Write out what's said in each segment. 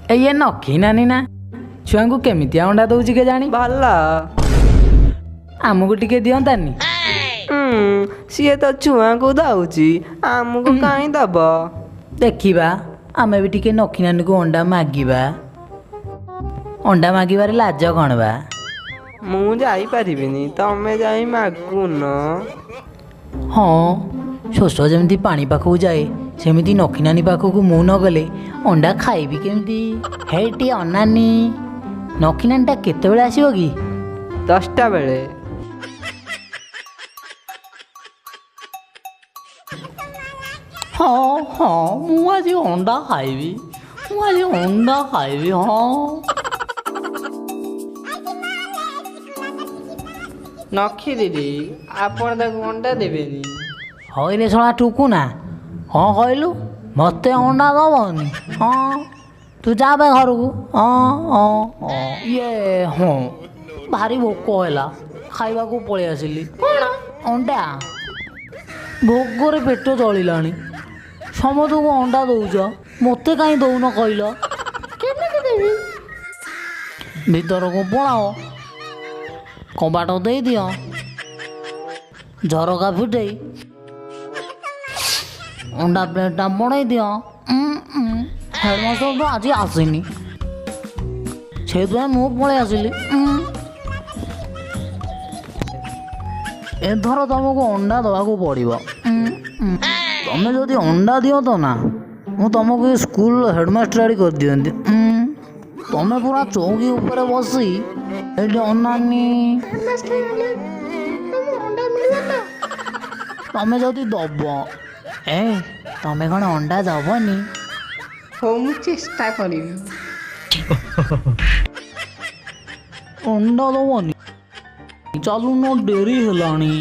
ଏ ଇଏ ନଖି ନାନୀ ନା ଛୁଆଙ୍କୁ କେମିତିଆ ଅଣ୍ଡା ଦଉଛି କେଜାଣି? ଭଲ। ଆମକୁ ଟିକେ ଦିଅନ୍ତାନି? ସିଏ ତ ଛୁଆଙ୍କୁ ଦଉଛି, ଆମକୁ କାହିଁ ଦବ? ଦେଖିବା, ଆମେ ବି ଟିକେ ନଖି ନାନୀକୁ ଅଣ୍ଡା ମାଗିବା। ଅଣ୍ଡା ମାଗିବାରେ ଲାଜ କ'ଣ ବା? ମୁଁ ଯାଇପାରିବିନି, ତମେ ଯାଇ ମାଗୁନ। ହଁ, ଶୋଷ ଯେମିତି ପାଣି ପାଖକୁ ଯାଏ, ସେମିତି ନଖି ନାନୀ ପାଖକୁ ମୁଁ ନ ଗଲେ ଅଣ୍ଡା ଖାଇବି କେମିତି? ହେଇଟି ଅନାନୀ, ନଖି ନାନୀଟା କେତେବେଳେ ଆସିବ କି? 10ଟା ବେଳେ। ହଁ ହଁ, ମୁଁ ଆଜି ଅଣ୍ଡା ଖାଇବି, ମୁଁ ଆଜି ଅଣ୍ଡା ଖାଇବି। ହଁ। ନଖି ଦିଦି, ଆପଣ ତାକୁ ଅଣ୍ଡା ଦେବେନି? ହଇରେ ଶଳା ଟୁକୁନା, ହଁ କହିଲୁ ମୋତେ ଅଣ୍ଡା ଦବନି? ହଁ, ତୁ ଯା ବେ ଘରକୁ। ହଁ ହଁ ହଁ, ଇଏ ହଁ, ଭାରି ଭୋକ ହେଲା, ଖାଇବାକୁ ପଳେଇ ଆସିଲି। କ'ଣ ଅଣ୍ଡା? ଭୋକରେ ପେଟ ଜଳିଲାଣି। ସମସ୍ତଙ୍କୁ ଅଣ୍ଡା ଦଉଛ, ମୋତେ କାହିଁ ଦଉନ କହିଲ? କେମିତି ଦେବି? ଭିତରକୁ ପଳାଅ, କବାଟ ଦେଇଦିଅ, ଝରକା ଫିଟେଇ ଅଣ୍ଡା ପ୍ଲେଟ୍ଟା ବଢ଼େଇ ଦିଅ। ହେଡ଼ମାଷ୍ଟର ତ ଆଜି ଆସିନି, ସେଇଥିପାଇଁ ମୁଁ ପଳେଇ ଆସିଲି। ଏଥର ତମକୁ ଅଣ୍ଡା ଦେବାକୁ ପଡ଼ିବ। ତମେ ଯଦି ଅଣ୍ଡା ଦିଅ ତ ନା, ମୁଁ ତମକୁ ଏ ସ୍କୁଲର ହେଡ଼ମାଷ୍ଟର ଆଡ଼ି କରିଦିଅନ୍ତି। ତମେ ପୁରା ଚୌକି ଉପରେ ବସି ଏଇଠି ଅନାନି, ତମେ ଯଦି ଦବ। ଏ ତମେ କ'ଣ ଅଣ୍ଡା ଦବନି? ହଉ, ମୁଁ ଚେଷ୍ଟା କରିବି। ଅଣ୍ଡା ଦବନି? ଚାଲୁନ, ଡେରି ହେଲାଣି।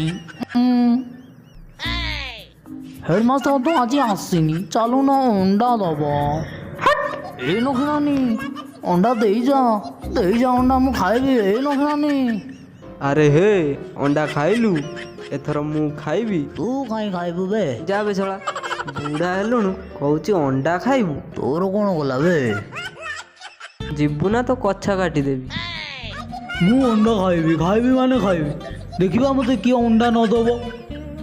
ହେଡ଼ମାଷ୍ଟର ତ ଆଜି ଆସିନି, ଚାଲୁନ ଅଣ୍ଡା ଦବ। ଏ ନଖିନାନୀ, ଅଣ୍ଡା ଦେଇଯା, ଦେଇଯା ଅଣ୍ଡା, ମୁଁ ଖାଇବି। ଏ ନଖିନାନୀ। ଆରେ ହେ, ଅଣ୍ଡା ଖାଇଲୁ, ଏଥର ମୁଁ ଖାଇବି। ତୁ କାଇଁ ଖାଇବୁ ବେ? ଯା ବେ ଶଳା, ବୁଢ଼ା ହେଲୁଣୁ କହୁଛି ଅଣ୍ଡା ଖାଇବୁ। ତୋର କ'ଣ ଗଲା ବେ? ଯିବୁ ନା ତୋ କଛା କାଟିଦେବି? ମୁଁ ଅଣ୍ଡା ଖାଇବି, ଖାଇବି ମାନେ ଖାଇବି। ଦେଖିବା ମୋତେ କିଏ ଅଣ୍ଡା ନ ଦବ।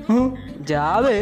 ହଁ। ଯା ବେ।